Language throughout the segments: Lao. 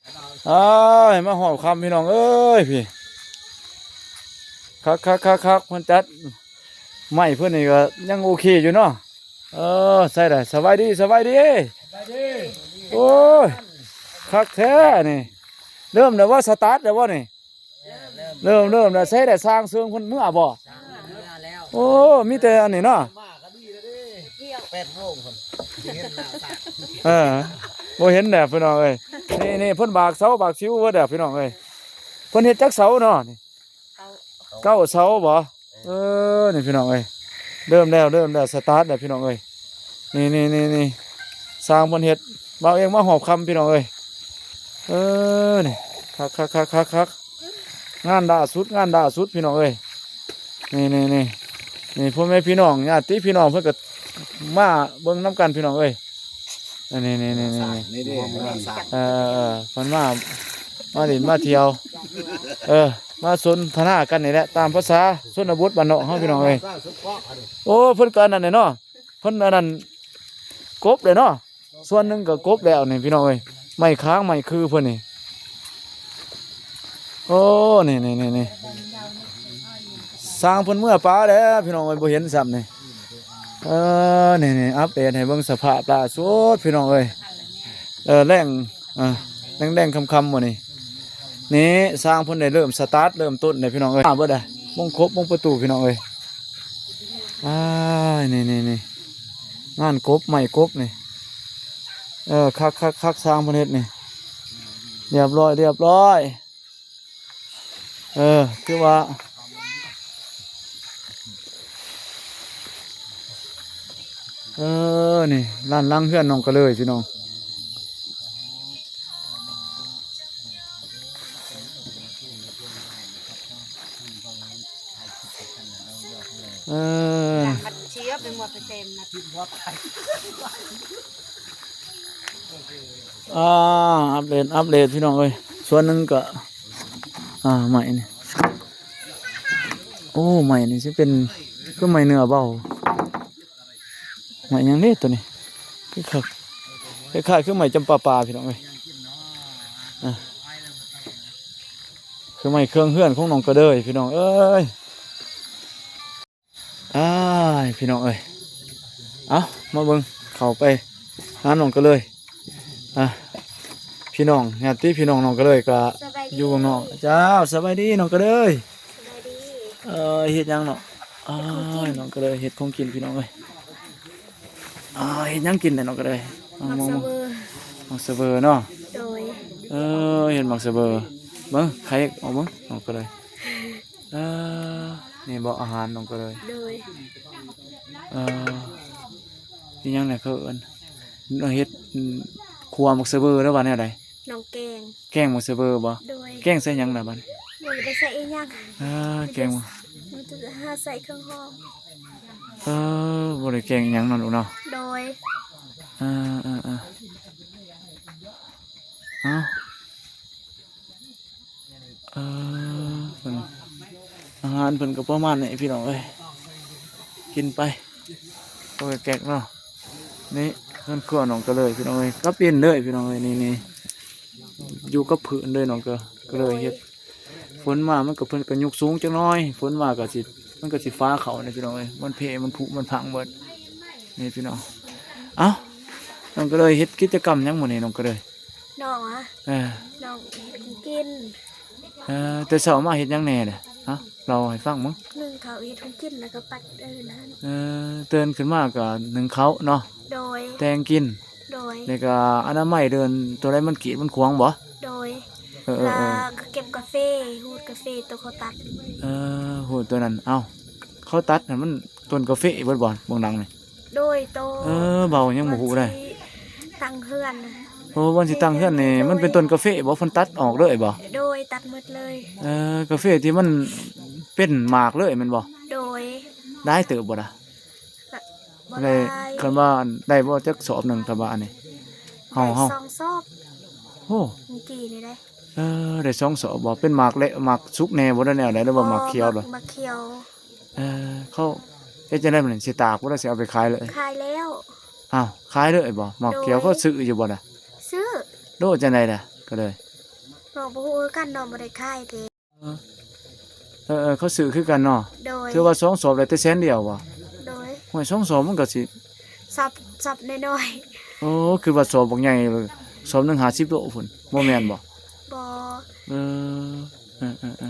ອ້າຍ ມາຮອບຄ່ຳພີ່ນ້ອງເອີຍ ພີ້ ຄັກໆໆໆ ເພິ່ນຈັດໄມ້ເພິ່ນນີ້ກໍຍັງໂອເຄຢູ່ເນາະ. ເອີ ໃສ່ໄດ້ ສະບາຍດີ ສະບາຍດີ ສະບາຍດີ. ໂອ້ຍ ຄັກແທ້ນີ້ ເລີ່ມແລ້ວບໍ່ ສະຕາດແລ້ວບໍ່ນີ້? ເລີ່ມ ເລີ່ມແລ້ວ ໃສ່ໄດ້ ຊ່າງເຊິ່ງເພິ່ນເມືອບໍ່? ຊ່າງເມືອແລ້ວ. ໂອ້ ມີແຕ່ອັນນີ້ເນາະ ມາກໍດີແລ້ວເດ້ ແປດໂມງພຸ້ນ ຊິເຫັນໜ້າຊ່າງ. ເອີ ບໍ່ເຫັນແລ້ວພີ່ນ້ອງເອີຍ ນີ້ ນີ້ ເພິ່ນບາກເສົາບາກສິວເບິດແລ້ວພີ່ນ້ອງເອີຍ. ເພິ່ນເຮັດຈັກເສົາເນາະນີ້? ເກົ້າ ເກົ້າເສົາບໍ່? ເອີ ນີ້ພີ່ນ້ອງເອີຍ ເລີ່ມແລ້ວ ເລີ່ມແລ້ວ ສະຕາດແລ້ວພີ່ນ້ອງເອີຍ. ນີ້ໆໆໆ ຊ່າງເພິ່ນເຮັດ ບ່າວເອງມາຮອບຄ່ຳພີ່ນ້ອງເອີຍ. ເອີ ນີ້ ຄັກໆໆໆໆ ງານລ່າສຸດ ງານລ່າສຸດພີ່ນ້ອງເອີຍ. ນີ້ໆໆ ນີ້ ພໍ່ແມ່ພີ່ນ້ອງ ຍາດຕິພີ່ນ້ອງເພິ່ນກໍມາເບິ່ງນຳກັນພີ່ນ້ອງເອີຍ. ນີ້ໆໆໆ ນີ້ເດ້ ເອີ ເພິ່ນມາ ມາຫຼິ້ນມາທ່ຽວ ເອີ ມາສົນທະນາກັນນີ້ແຫຼະ ຕາມພາສາຊົນນະບົດບ້ານນອກເຮົາພີ່ນ້ອງເອີຍ. ໂອ້ ເພິ່ນກໍອັນນັ້ນແຫຼະເນາະ ເພິ່ນອັນນັ້ນ ກົບແຫຼະເນາະ ສ່ວນໜຶ່ງກໍກົບແລ້ວນີ້ພີ່ນ້ອງເອີຍ ໄມ້ຄ້າງໄມ້ຄືເພິ່ນນີ້. ໂອ້ ນີ້ໆໆໆ ຊ່າງເພິ່ນເມືອປາແລ້ວພີ່ນ້ອງເອີຍ ບໍ່ເຫັນຊ້ຳນີ້. ເອີ ນີ້ໆ ອັບເດດໃຫ້ເບິ່ງສະພາບລ່າສຸດພີ່ນ້ອງເອີຍ. ເອີ ແລງ ເອີ ແລງໆຄ່ຳໆມື້ນີ້ ນີ້ຊ່າງເພິ່ນໄດ້ເລີ່ມສະຕາດເລີ່ມຕົ້ນແລ້ວພີ່ນ້ອງເອີຍ. ມາເບິດແລ້ວ ມຸງຄົບມຸງປະຕູພີ່ນ້ອງເອີຍ. ອ້າຍ ນີ້ໆໆ ງານກົບໄມ້ກົບນີ້ ເອີ ຄັກໆໆ ຊ່າງເພິ່ນເຮັດນີ້ ລຽບຮ້ອຍ ລຽບຮ້ອຍ. ເອີ ຄືວ່າ ເອີ ນີ້ ລ້ານຫຼັງເຮືອນນ້ອງກະເລີຍພີ່ນ້ອງ. ເອີ ເຊຍໄປໝົດ ໄປເຕັມນະ. ອ່າ ອັບເດດ ອັບເດດ ພີ່ນ້ອງເອີຍ. ສ່ວນໜຶ່ງກໍ ອ່າ ໄມ້ນີ້ ໂອ້ ໄມ້ນີ້ຊິເປັນຄືໄມ້ເນື້ອເບົາ ໄມ້ຫຍັງເດໂຕນີ້ ຄືຄັກ ຄ້າຍໆຄືໄມ້ຈຳປາປ່າ ພີ່ນ້ອງເອີຍ. ອ່າ ຄືໄມ້ເຄື່ອງເຮືອນຂອງນ້ອງກະເລີຍ ພີ່ນ້ອງເອີຍ. ອ້າຍ ພີ່ນ້ອງເອີຍ ເອົາ ມາເບິ່ງ ເຂົ້າໄປຫານ້ອງກະເລີຍ. ອ່າ ພີ່ນ້ອງ ຍາດຕິພີ່ນ້ອງນ້ອງກະເລີຍກະ ສະບາຍດີ ຢູ່ຂ້າງນອກ. ເຈົ້າ ສະບາຍດີນ້ອງກະເລີຍ. ສະບາຍດີ. ເອີ ເຮັດຫຍັງເນາະ? ເຮັດຂອງກິນ. ອ້າຍ ນ້ອງກະເລີຍເຮັດຂອງກິນ ພີ່ນ້ອງເອີຍ. ອ່າ ເຮັດຫຍັງກິນແດ່ນ້ອງກະເລີຍ? ໝາກສະເບີ. ໝາກສະເບີເນາະ. ໂດຍ. ເອີ ເຮັດໝາກສະເບີ. ເບິ່ງ ໄຂ່ອອກເບິ່ງ ນ້ອງກະເລີຍ. ເອີ ນີ້ເບາະອາຫານນ້ອງກະເລີຍ. ໂດຍ. ເອີ ອີຫຍັງນະເຂົາເອີ້ນ ເຮັດ ອືມ ຂົ້ວໝາກສະເບີ ຫຼືວ່າແນວໃດ? ນ້ອງແກງ. ແກງໝາກສະເບີບໍ່? ໂດຍ. ແກງໃສ່ຫຍັງລະບັດນີ້? ບໍ່ໄດ້ໃສ່ອີຫຍັງ. ເອີ ແກງ ມັນຈະຫາໃສ່ເຄື່ອງຫອມ. ເອີ ບໍ່ໄດ້ແກງອີຫຍັງເນາະລູກເນາະ. ໂດຍ. ເອີໆໆ ເອົ້າ ເອີ ເພິ່ນ ອາຫານເພິ່ນກໍປະມານນີ້ພີ່ນ້ອງເອີຍ ກິນໄປ ໂອແກກເນາະ. ນີ້ເຮືອນຄົວນ້ອງກະເລີຍພີ່ນ້ອງເອີຍ ກັບດິນເລີຍພີ່ນ້ອງເອີຍ. ນີ້ໆ ຢູ່ກັບພື້ນເລີຍນ້ອງກະເລີຍເຮັດ. ໂດຍ. ຝົນມາມັນກໍ ເພິ່ນກໍຍົກສູງຈັກໜ້ອຍ ຝົນມາກໍຊິ ມັນກໍຊິຟ້າເຂົ້ານີ້ພີ່ນ້ອງເອີຍ ມັນເພ ມັນຜຸ ມັນພັງເບິດ. ນີ້ພີ່ນ້ອງ ເອົ້າ ນ້ອງກະເລີຍເຮັດກິດຈະກຳຫຍັງມື້ນີ້ນ້ອງກະເລີຍ? ນ້ອງຫວາ? ເອີ ນ້ອງເຮັດຂອງກິນ. ເອີ ແຕ່ເຊົ້າມາເຮັດຫຍັງແດ່ລະ? ເອົ້າ ເລົ່າໃຫ້ຟັງເບິ່ງ. ໜຶ້ງເຂົ້າ ເຮັດຂອງກິນ ແລ້ວກໍປັດ ເອີ ນັ້ນ. ເອີ ຕື່ນຂຶ້ນມາກໍໜຶ້ງເຂົ້າເນາະ. ໂດຍ. ແຕ່ງກິນ. ໂດຍ. ແລ້ວກໍອະນາໄມເດີ່ນ ໂຕໃດມັນກີດມັນຂວາງບໍ່? ໂດຍ. ເອີໆໆ ແລ້ວກໍເກັບກາເຟ ຮູດກາເຟໂຕເຂົາຕັດ. ເອີ ຮູດໂຕນັ້ນ. ເອົ້າ ເຂົາຕັດຫັ້ນມັນຕົ້ນກາເຟເບິດບໍ່ເບື້ອງຫຼັງນີ້? ໂດຍ ໂຕ. ເອີ ເບົາຍັງບໍ່ຮູ້ໄດ໋ ວ່າຊິຕັ້ງເຮືອນ. ໂອ້ ວ່າຊິຕັ້ງເຮືອນນີ້ ມັນເປັນຕົ້ນກາເຟບໍ່? ເພິ່ນຕັດອອກເລີຍບໍ່? ໂດຍ ຕັດໝົດເລີຍ. ເອີ ກາເຟທີ່ມັນເປັນໝາກເລີຍແມ່ນບໍ່? ໂດຍ. ຫຼາຍເຕີບບໍ່ລະ? ບໍ່ຫຼາຍ. ຄັນວ່າໄດ້ບໍ່ຈັກສອບໜຶ່ງ ຄັນວ່າອັນນີ້ ເຮົາ ເຮົາ ໄດ້ສອງສອບ. ໂອ້ ມື້ກີ້ນີ້ໄດ໋. ເອີ ໄດ້ສອງສອບບໍ່? ເປັນໝາກແລະ ໝາກສຸກແດ່ບໍ່ ຫຼືແນວໃດ ຫຼືວ່າໝາກຂຽວລະ? ໝາກຂຽວ. ເອີ ເຂົາເຮັດຈັ່ງໃດບັດນີ້ ຊິຕາກບໍ່ ຫຼືຊິເອົາໄປຂາຍເລີຍ? ຂາຍແລ້ວ. ອ້າວ ຂາຍເລີຍບໍ່? ໝາກຂຽວ ໂດຍ. ເຂົາຊື້ຢູ່ບໍ່ລະ? ຊື້. ໂລຈັ່ງໃດລະ ກະເລີຍ? ນ້ອງບໍ່ຮູ້ຄືກັນ ນ້ອງບໍ່ໄດ້ຂາຍເດ້. ເອີ ເອີ ເຂົາຊື້ຄືກັນເນາະ. ໂດຍ. ຖືວ່າສອງສອບໄດ້ແຕ່ແສນດຽວບໍ່? ໂດຍ. ໂອ້ຍ ສອງສອບມັນກໍຊິ ສອບ ສອບນ້ອຍໆ. ໂອ້ ຄືວ່າສອບບັກໃຫຍ່ ສອບໜຶ່ງຫ້າສິບໂລພຸ້ນ ບໍ່ແມ່ນບໍ່? ບໍ່. ເອີ ເອີ ເອີ ເອີ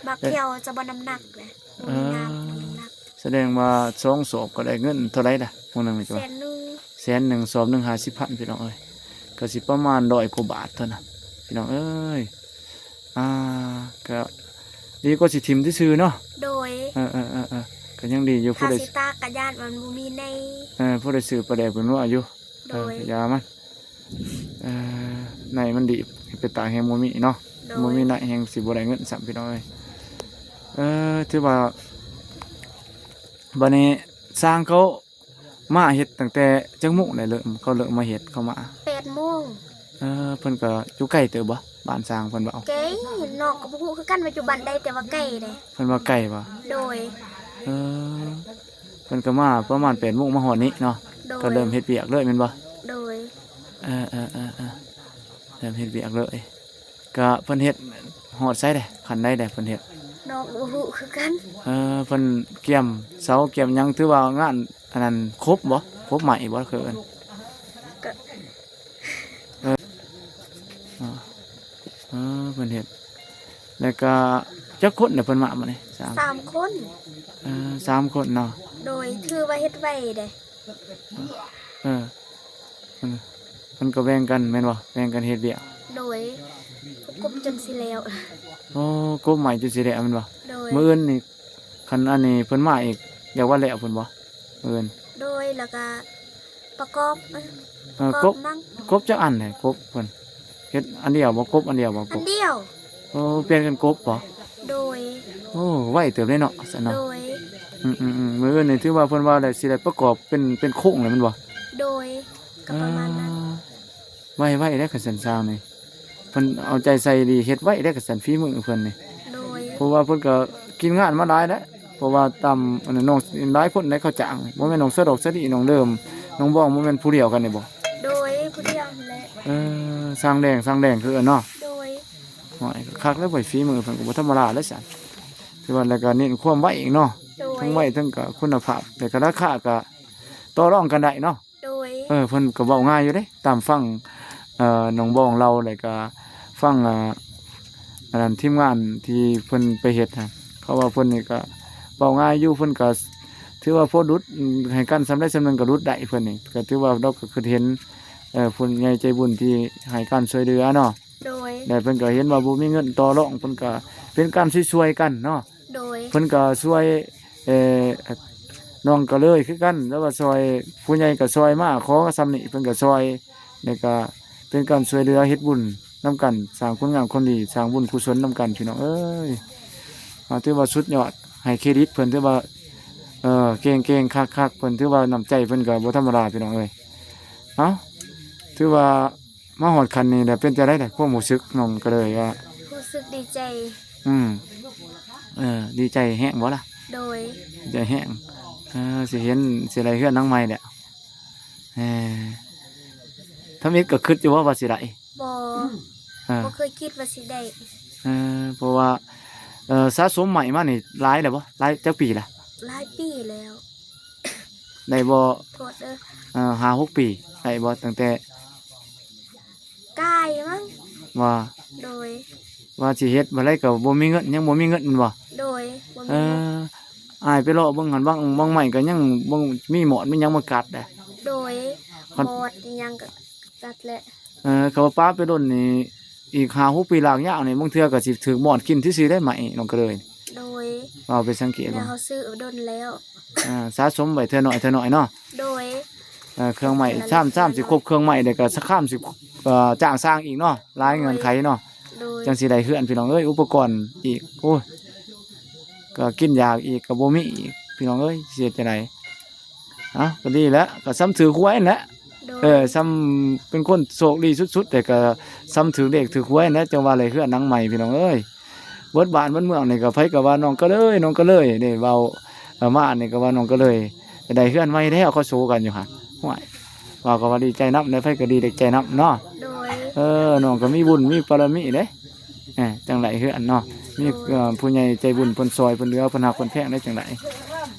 ບັກຂຽວຈະບໍ່ນ້ຳໜັກເດ້. ເອີ ບໍ່ມີນ້ຳ ບໍ່ມີນ້ຳໜັກ. ສະແດງວ່າສອງສອບກໍໄດ້ເງິນເທົ່າໃດລະ? ມື້ໜຶ່ງນີ້ກໍ ແສນໜຶ່ງ ແສນໜຶ່ງ ສອບໜຶ່ງຫ້າສິບພັນ ພີ່ນ້ອງເອີຍ ກໍຊິປະມານຮ້ອຍກວ່າບາດເທົ່ານັ້ນ ພີ່ນ້ອງເອີຍ. ອ່າ ກໍດີກວ່າຊິຖິ້ມຊື່ໆເນາະ. ໂດຍ. ເອີ ເອີ ເອີ ເອີ ກໍຍັງດີຢູ່ ຖ້າ ຜູ້ໃດ ຊິຕາກກໍຢ້ານມັນບໍ່ມີໃນ ເອີ ຜູ້ໃດຊື້ປາແດກເປັນວ່າຢູ່. ໂດຍ. ເອີ ຢ່າມັນ ເອີ ໃນມັນດີບ ໄປຕາກແຮງບໍ່ມີເນາະ. ໂດຍ. ບໍ່ມີໃນແຮງຊິບໍ່ໄດ້ເງິນຊ້ຳ ພີ່ນ້ອງເອີຍ. ເອີ ຖືວ່າ ບັດນີ້ຊ່າງເຂົາມາເຮັດຕັ້ງແຕ່ຈັກໂມງໄດ້ ເລີ່ມ ເຂົາເລີ່ມມາເຮັດ ເຂົາມາ ແປດໂມງ. ເອີ ເພິ່ນກໍຢູ່ໄກເຕີບບໍ່ ບ້ານຊ່າງເພິ່ນເວົ້າ? ໄກ ນ້ອງກໍບໍ່ຮູ້ຄືກັນວ່າຢູ່ບ້ານໃດ ແຕ່ວ່າໄກເດ້. ເພິ່ນວ່າໄກບໍ່? ໂດຍ. ເອີ ເພິ່ນກໍມາປະມານແປດໂມງ ມາຮອດນີ້ເນາະ. ໂດຍ. ກໍເລີ່ມເຮັດວຽກເລີຍແມ່ນບໍ່? ໂດຍ. ເອີ ເອີ ເອີ ເອີ ເລີ່ມເຮັດວຽກເລີຍ. ກະເພິ່ນເຮັດຮອດໃສແດ່? ຂັ້ນໃດແດ່ເພິ່ນເຮັດ? ນ້ອງບໍ່ຮູ້ຄືກັນ. ເອີ ເພິ່ນກຽມເສົາກຽມຫຍັງ ຖືວ່າງານອັນນັ້ນຄົບບໍ່? ຄົບໄມ້ບໍ່? ຄືເອີ້ນ ກະ ເອີ ເອີ ເອີ ເພິ່ນເຮັດ ແລ້ວກະຈັກຄົນແດ່ເພິ່ນມາມື້ນີ້? ສາມ ສາມຄົນ. ເອີ ສາມຄົນເນາະ. ໂດຍ. ຖືວ່າເຮັດໄວເດ້. ເອີ ມັນ ມັນກໍແບ່ງກັນແມ່ນບໍ່? ແບ່ງກັນເຮັດວຽກ. ໂດຍ. ກົບຈົນຊິແລ້ວ. ໂອ້ ກົບໄມ້ຈົນຊິແລ້ວແມ່ນບໍ່? ໂດຍ. ມື້ອື່ນນີ້ ຄັນອັນນີ້ເພິ່ນມາອີກ ຢາກວ່າແລ້ວພຸ້ນບໍ່? ມື້ອື່ນ. ໂດຍ. ແລ້ວກະປະກອບ ເອີ ປະກອບ ກົບ ໜັງ ກົບຈັກອັນແດ່? ກົບເພິ່ນເຮັດອັນດຽວບໍ່? ກົບອັນດຽວບໍ່? ອັນດຽວ. ໂອ້ ປ່ຽນກັນກົບບໍ່? ໂດຍ. ໂອ້ ໄວເຕີບເດ້ເນາະ ຊັ້ນເນາະ. ໂດຍ. ອືມໆໆ ມື້ອື່ນນີ້ຖືວ່າເພິ່ນວ່າໄດ້ ຊິໄດ້ປະກອບເປັນ ເປັນໂຄງແລ້ວແມ່ນບໍ່? ໂດຍ. ກໍປະມານນັ້ນ. ອ່າ ໄວໆເດ້ຄັນຊັ້ນຊ່າງນີ້ ເພິ່ນເອົາໃຈໃສ່ດີ ເຮັດໄວເດ້ຄັນຊັ້ນ ຝີມືເພິ່ນນີ້. ໂດຍ. ເພາະວ່າເພິ່ນກໍກິນງານມາຫຼາຍແລ້ວ ເພາະວ່າຕາມອັນນັ້ນ ນ້ອງຫຼາຍຄົນໄດ້ເຂົາຈ້າງ ບໍ່ແມ່ນນ້ອງສະດອກສະດີ ນ້ອງເດີມ ນ້ອງບອງ ບໍ່ແມ່ນຜູ້ດຽວກັນນີ້ບໍ່? ໂດຍ. ຜູ້ດຽວຫັ້ນແຫຼະ. ເອີ ຊ່າງແດງ ຊ່າງແດງຄືເອີ້ນເນາະ. ໂດຍ. ໂອ້ຍ ຄັກແລ້ວເວີຍ ຝີມືເພິ່ນກໍບໍ່ທຳມະດາແລ້ວຊັ້ນ ຖືວ່າ ແລ້ວກໍເນັ້ນຄວາມໄວອີກເນາະ. ໂດຍ. ທັງໄວທັງກໍຄຸນນະພາບ ແລ້ວກໍລາຄາກໍຕໍ່ລອງກັນໄດ້ເນາະ. ໂດຍ. ເອີ ເພິ່ນກໍເວົ້າງ່າຍຢູ່ເດ້ ຕາມຟັງ ເອີ ນ້ອງບອງເລົ່າ ແລ້ວກໍຟັງ ເອີ ອັນນັ້ນ ທີມງານທີ່ເພິ່ນໄປເຮັດຫັ້ນ ເຂົາວ່າເພິ່ນນີ້ກໍເວົ້າງ່າຍຢູ່ ເພິ່ນກໍຖືວ່າພໍດຸດ ໃຫ້ກັນສ່ຳໃດສ່ຳໜຶ່ງກໍດຸດໄດ້ ເພິ່ນນີ້ກໍຖືວ່າ ເຮົາກໍຄິດເຫັນ ເອີ ຜູ້ໃຫຍ່ໃຈບຸນທີ່ໃຫ້ການຊ່ວຍເຫຼືອເນາະ. ໂດຍ. ແລະເພິ່ນກໍເຫັນວ່າບໍ່ມີເງິນຕໍ່ລອງ ເພິ່ນກໍເປັນການຊ່ວຍໆກັນເນາະ. ໂດຍ. ເພິ່ນກໍຊ່ວຍ ເອີ ນ້ອງກໍເລີຍຄືກັນ ແລ້ວວ່າຊ່ອຍ ຜູ້ໃຫຍ່ກໍຊ່ອຍມາ ຂໍສ່ຳນີ້ເພິ່ນກໍຊ່ອຍ ແລ້ວກໍເປັນການຊ່ວຍເຫຼືອເຮັດບຸນນຳກັນ ສ້າງຄຸນງາມຄວາມດີ ສ້າງບຸນກຸສົນນຳກັນ ພີ່ນ້ອງເອີຍ. ເອົາ ຖືວ່າສຸດຍອດ ໃຫ້ເຄດິດເພິ່ນ ຖືວ່າ ເອີ ເກັ່ງໆ ຄັກໆ ເພິ່ນ ຖືວ່ານ້ຳໃຈເພິ່ນກໍບໍ່ທຳມະດາ ພີ່ນ້ອງເອີຍ. ເອົາ ຖືວ່າ ມາຮອດຂັ້ນນີ້ແລ້ວ ເປັນຈັ່ງໃດແຫຼະ ຄວາມຮູ້ສຶກນ້ອງກໍເລີຍວ່າ? ຮູ້ສຶກດີໃຈ. ອືມ ເອີ ດີໃຈແຮງບໍ່ລະ? ໂດຍ. ດີໃຈແຮງ ເອີ ຊິເຫັນ ຊິໄດ້ເຮືອນຫຼັງໃໝ່ແລ້ວ. ເອີ ທຳອິດກໍຄິດຢູ່ບໍ່ວ່າຊິໄດ້? ບໍ່. ເອີ ບໍ່ເຄີຍຄິດວ່າຊິໄດ້. ເອີ ເພາະວ່າ ເອີ ສະສົມໄມ້ມານີ້ຫຼາຍແລ້ວບໍ່? ຫຼາຍຈັກປີລະ? ຫຼາຍປີແລ້ວ. ໄດ້ບໍ່? ໂທດເດີ ເອີ ຫ້າຫົກປີ ໄດ້ບໍ່? ຕັ້ງແຕ່ ກາຍມັ້ງ ວ່າ ໂດຍ ວ່າຊິເຮັດ ບັດໃດກໍບໍ່ມີເງິນ ຍັງບໍ່ມີເງິນແມ່ນບໍ່? ໂດຍ ບໍ່ມີ. ເອີ ອ້າຍໄປເລາະເບິ່ງຫັ້ນ ບາງ ບາງໄມ້ກໍຍັງບໍ່ມີໝອດ ມີຫຍັງມາກັດເດ້. ໂດຍ ຄັນ ໝອດອີຫຍັງກໍກັດແຫຼະ. ເອີ ເຂົາວ່າປາໄປດົນນີ້ ອີກຫ້າຫົກປີລາກຍາວນີ້ ບາງເທື່ອກໍຊິຖືກໝອດກິນຊື່ໆໄດ໋ໄມ້ ນ້ອງກໍເລີຍ. ໂດຍ ເຮົາໄປສັງເກດເບິ່ງ ເຮົາຊື້ດົນແລ້ວ ອ່າ ສະສົມໄວ້ເທື່ອໜ້ອຍເທື່ອໜ້ອຍເນາະ. ໂດຍ ເອີ ເຄື່ອງໄມ້ ຊາມ ຊາມຊິຄົບເຄື່ອງໄມ້ ແລ້ວກໍສະຄາມຊິ ເອີ ຈ້າງຊ່າງອີກເນາະ ຫຼາຍເງື່ອນໄຂເນາະ. ໂດຍ ຈັ່ງຊິໄດ້ເຮືອນ ພີ່ນ້ອງເອີຍ ອຸປະກອນອີກ ໂອ້ຍ ກໍກິນຢາກອີກ ກໍບໍ່ມີອີກ ພີ່ນ້ອງເອີຍ ຊິເຮັດຈັ່ງໃດ? ເອົ້າ ກໍດີແຫຼະ ກໍສ່ຳຖືກຫວຍຫັ້ນແຫຼະ. ໂດຍ ເອີ ສ່ຳເປັນຄົນໂຊກດີສຸດໆ ແຕ່ກໍສ່ຳຖືກເລກຖືກຫວຍຫັ້ນແຫຼະ ຈັ່ງວ່າໄດ້ເຮືອນຫຼັງໃໝ່ ພີ່ນ້ອງເອີຍ. ເບິດບ້ານເບິດເມືອງນີ້ກໍໃຜກໍວ່າ ນ້ອງກະເລີຍ ນ້ອງກະເລີຍເດ້ ເວົ້າ ເອີ ມານີ້ກໍວ່າ ນ້ອງກະເລີຍໄດ້ເຮືອນໃໝ່ແລ້ວ ເຂົາໂຊກັນຢູ່ຫັ້ນ. ໂອ້ຍ ເວົ້າກໍວ່າດີໃຈນຳ ໃຜກໍດີໃຈນຳເນາະ. ໂດຍ ເອີ ນ້ອງກໍມີບຸນມີບາລະມີເດ້ ເອີ ຈັ່ງໃດເຮືອນເນາະ ມີ ເອີ ຜູ້ໃຫຍ່ໃຈບຸນເພິ່ນຊ່ອຍເພິ່ນເຫຼືອ ເພິ່ນຮັກເພິ່ນແພງໄດ້ຈັ່ງໃດ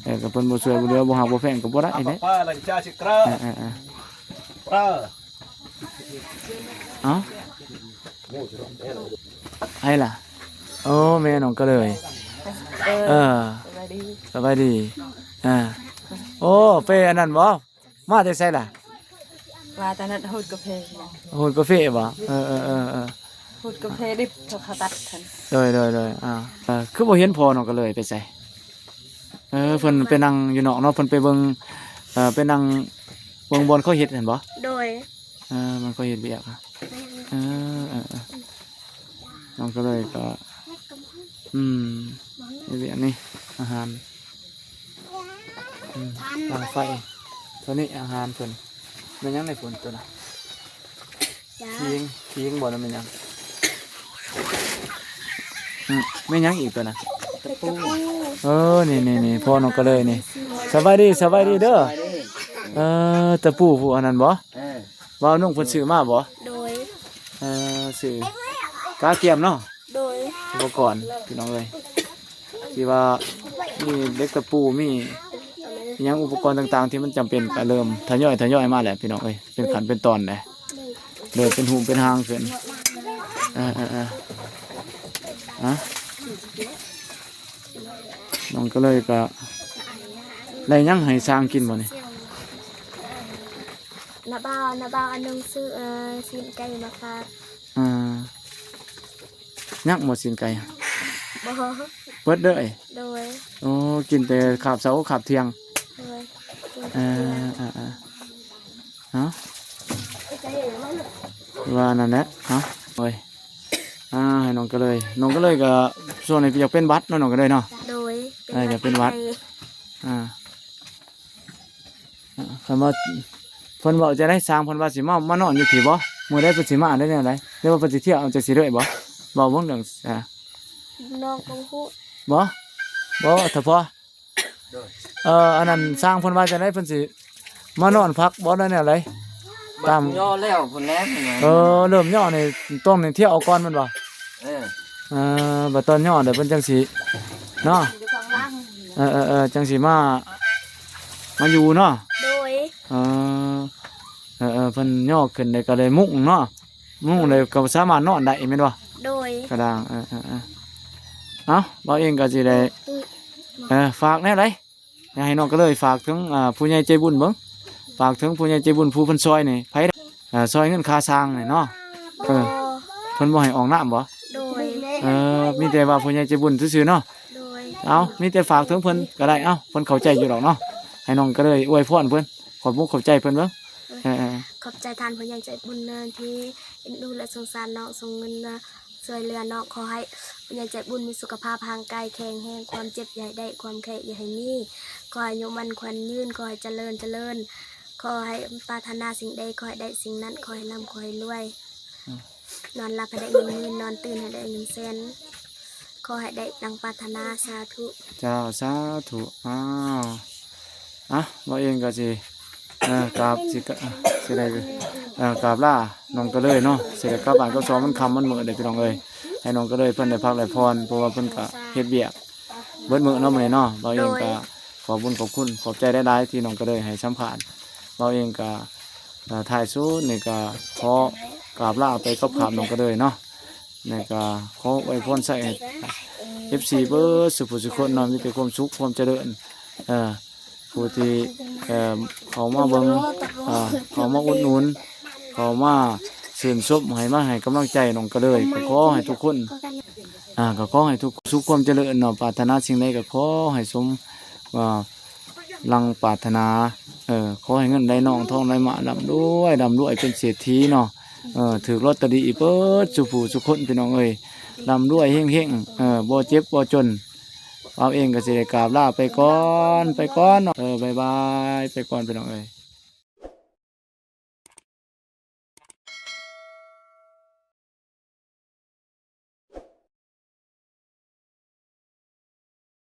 ເອີ ກໍເພິ່ນບໍ່ຊ່ວຍບໍ່ເຫຼືອ ບໍ່ຮັກບໍ່ແພງກໍບໍ່ໄດ້ເດ້ ເອີ ເອີ ເອົ້າ ໃຜລະ ໂອ້ ແມ່ນ້ອງກະເລີຍ ເອີ ເອີ ສະບາຍດີ ສະບາຍດີ ອ່າ ໂອ້ ເປອັນນັ້ນບໍ່ ມາແຕ່ໃສລະ ມາແຕ່ນັ້ນ ໂຮດກາເຟ ໂຮດກາເຟບໍ່ ເອີ ເອີ ເອີ ເອີ ໂຮດກາເຟດິບ ເຂົາຕັດຫັ້ນ ໂດຍ ໂດຍ ໂດຍ ອ່າ ເອີ ຄືບໍ່ເຫັນພໍ່ນ້ອງກະເລີຍໄປໃສ ເອີ ເພິ່ນໄປນັ່ງຢູ່ນອກເນາະ ເພິ່ນໄປເບິ່ງ ເອີ ໄປນັ່ງເບິ່ງບ່ອນເຂົາເຮັດຫັ້ນບໍ່ ໂດຍ ເອີ ມັນກໍເຮັດວຽກ ເອີ ເອີ ເອີ ນ້ອງກະເລີຍກໍ ອືມ ເຮັດວຽກນີ້ ອາຫານ ອືມ ຕັ້ງໄຟ ໂຕນີ້ອາຫານເພິ່ນ ແມ່ນຫຍັງໃນພຸ້ນໂຕນັ້ນ ຂີງ ຂີງບໍ່ ແມ່ນຫຍັງ ອືມ ແມ່ນຫຍັງອີກໂຕນັ້ນ ຕະປູ ເອີ ນີ້ໆໆ ພໍ່ນ້ອງກະເລີຍນີ້ ສະບາຍດີ ສະບາຍດີເດີ ເອີ ຕະປູຜູ້ອັນນັ້ນບໍ່? ເອີ ບ່າວນຸ່ງເພິ່ນຊື້ມາບໍ່? ໂດຍ ເອີ ຊື້ກະກຽມເນາະ ໂດຍ ອຸປະກອນພີ່ນ້ອງເອີຍ ທີ່ວ່າມີເຫຼັກຕະປູ ມີຫຍັງອຸປະກອນຕ່າງໆ ທີ່ມັນຈຳເປັນ ກະເລີ່ມທະຍອຍ ທະຍອຍມາແລ້ວພີ່ນ້ອງເອີຍ ເປັນຂັ້ນເປັນຕອນແລ້ວ ເລີ່ມເປັນຮູບເປັນຮ່າງຂຶ້ນ ເອີ ເອີ ເອີ ອະ ນ້ອງກະເລີຍກະ ໄດ້ຫຍັງໃຫ້ຊ້າງກິນບໍ່ນີ້? ນ້າບ່າວ ນ້າບ່າວ ອັນໜຶ່ງຊື້ ເອີ ຊີ້ນໄກ່ມາຝາກ ອ່າ ຍັງບໍ່ຊີ້ນໄກ່? ບໍ່ ເບິດເລີຍ ໂດຍ ໂອ້ ກິນແຕ່ຄາບເຊົ້າຄາບທ່ຽງ ໂດຍ ກິນ ເອີ ທ່ຽງ ເອີ ເອີ ເອົາ ວ່ານັ້ນແຫຼະ ເອົາ ໂອ້ຍ ອ່າ ໃຫ້ນ້ອງກະເລີຍ ນ້ອງກະເລີຍກໍຊ່ວງນີ້ຢາກເປັນຫວັດເນາະ ນ້ອງກະເລີຍເນາະ ໂດຍ ເອີ ຢາກເປັນຫວັດ ເປັນຫວັດ ອ່າ ອ່າ ຄັນວ່າເພິ່ນເວົ້າຈັ່ງໃດ ຊ່າງເພິ່ນວ່າຊິມາ ມານອນຢູ່ພີ້ບໍ່? ມື້ໃດເພິ່ນຊິມາ ຫຼືແນວໃດ ຫຼືວ່າເພິ່ນຊິທ່ຽວຈັ່ງຊີ້ເລີຍບໍ່? ເວົ້າເບິ່ງເລື່ອງ ອ່າ ນ້ອງກໍບໍ່ຮູ້ ບໍ່ ບໍ່ ຖ້າພໍ ໂດຍ ເອີ ອັນນັ້ນຊ່າງເພິ່ນວ່າຈັ່ງໃດ ເພິ່ນຊິມານອນພັກບໍ່ ຫຼືແນວໃດ? ຕາມ ຍອແລ້ວພຸ້ນແຫຼະ ເອີ ເລີ່ມຍໍນີ້ຕ້ອງນີ້ທ່ຽວເອົາກ່ອນແມ່ນບໍ່? ເອີ ເອີ ບັດຕອນຍໍແລ້ວເພິ່ນຈັ່ງຊິເນາະ ເອີ ເອີ ເອີ ຈັ່ງຊິມາ ມາຢູ່ເນາະ ໂດຍ ເອີ ເອີ ເອີ ເພິ່ນຍໍຂຶ້ນໄດ້ກໍໄດ້ມຸ້ງເນາະ ມຸ້ງໄດ້ກໍສາມາດນອນໄດ້ແມ່ນບໍ່? ໂດຍ ກະດາງ ເອີ ເອີ ເອີ ເອົ້າ ບ່າວເອງກໍຊິໄດ້ ເອີ ຝາກແນວໃດ? ຢາກໃຫ້ນ້ອງກະເລີຍຝາກເຖິງ ອ່າ ຜູ້ໃຫຍ່ໃຈບຸນເບິ່ງ ຝາກເຖິງຜູ້ໃຫຍ່ໃຈບຸນຜູ້ເພິ່ນຊ່ອຍນີ້ ໃຜ ອ່າ ຊ່ອຍເງິນຄ່າສ້າງນີ້ເນາະ ເອີ ເພິ່ນບໍ່ໃຫ້ອອກນາມບໍ່? ໂດຍ ເອີ ມີແຕ່ວ່າຜູ້ໃຫຍ່ໃຈບຸນຊື່ໆເນາະ ໂດຍ ເອົາ ມີແຕ່ຝາກເຖິງເພິ່ນກໍໄດ້ ເອົາ ເພິ່ນເຂົ້າໃຈຢູ່ດອກເນາະ ໃຫ້ນ້ອງກະເລີຍອວຍພອນເພິ່ນ ຂອບມຸກຂອບໃຈເພິ່ນເບິ່ງ ເອີ ເອີ ຂອບໃຈທ່ານຜູ້ໃຫຍ່ໃຈບຸນເນີ ທີ່ເອັນດູ ແລະ ສົງສານນ້ອງ ສົ່ງເງິນມາ ຊ່ວຍເຫຼືອເນາະ ຂໍໃຫ້ຜູ້ໃຫຍ່ໃຈບຸນມີສຸຂະພາບຮ່າງກາຍແຂງແຮງ ຄວາມເຈັບຢ່າໃຫ້ໄດ້ ຄວາມໄຂ້ຢ່າໃຫ້ມີ ຂໍໃຫ້ອາຍຸໝັ້ນຂວັນຍືນ ຂໍໃຫ້ຈະເລີນ ຈະເລີນ ຂໍໃຫ້ປາດຖະໜາສິ່ງໃດ ຂໍໃຫ້ໄດ້ສິ່ງນັ້ນ ຂໍໃຫ້ລ່ຳ ຂໍໃຫ້ລວຍ ອືມ ນອນຫຼັບໃຫ້ໄດ້ເງິນໝື່ນ ນອນຕື່ນໃຫ້ໄດ້ເງິນແສນ ຂໍໃຫ້ໄດ້ດັ່ງປາດຖະໜາ ສາທຸ ເຈົ້າ ສາທຸ ອ້າວ ອ່ະ ບ່າວເອງກໍຊິ ເອີ ກາບ ຊິກະ ຊິໄດ້ ເອີ ກາບລານ້ອງກະເລີຍເນາະ ຊິໄດ້ກັບບ້ານກັບຊ່ອງ ມັນຄ່ຳມັນມືດເດ້ພີ່ນ້ອງເອີຍ ໃຫ້ນ້ອງກະເລີຍເພິ່ນໄດ້ພັກໄດ້ຜ່ອນ ເພາະວ່າເພິ່ນກະເຮັດວຽກເບິດມື້ເນາະ ມື້ນີ້ເນາະ ບ່າວເອງກະ ໂດຍ ຂອບບຸນຂອບຄຸນ ຂອບໃຈຫຼາຍໆ ທີ່ນ້ອງກະເລີຍໃຫ້ສຳພາດ ບ່າວເອງກະ ເອີ ທ້າຍສຸດນີ້ກະຂໍກາບລາໄປກັບພາບນ້ອງກະເລີຍເນາະ ແລ້ວກະຂໍອວຍພອນໃສ່ໃຫ້ເອັຟຊີເບິດສູ່ຜູ້ສູ່ຄົນເນາະ ມີແຕ່ຄວາມສຸກຄວາມຈະເລີນ ເອີ ຜູ້ທີ່ ເອີ ເຂົ້າມາເບິ່ງ ເອີ ເຂົ້າມາອຸດໜູນ ເຂົ້າມາຊື່ນຊົມ ໃຫ້ມາໃຫ້ກຳລັງໃຈນ້ອງກະເລີຍ ກໍຂໍໃຫ້ທຸກຄົນ ອ່າ ກໍຂໍໃຫ້ທຸກສຸກຄວາມຈະເລີນເນາະ ປາດຖະໜາສິ່ງໃດກໍຂໍໃຫ້ສົມ ອ່າ ດັ່ງປາດຖະໜາ ເອີ ຂໍໃຫ້ເງິນໄຫຼນອງທອງໄຫຼມາ ລ່ຳລວຍ ລ່ຳລວຍເປັນເສດຖີເນາະ ເອີ ຖືກລອດເຕີຣີເບິດສູ່ຜູ້ສູ່ຄົນ ພີ່ນ້ອງເອີຍ ລ່ຳລວຍເຮັງໆ ເອີ ບໍ່ເຈັບບໍ່ຈົນ ບ່າວເອງກໍຊິໄດ້ກາບລາໄປກ່ອນ ໄປກ່ອນເນາະ ເອີ ບາຍບາຍ ໄປກ່ອນ ພີ່ນ້ອງເອີຍ.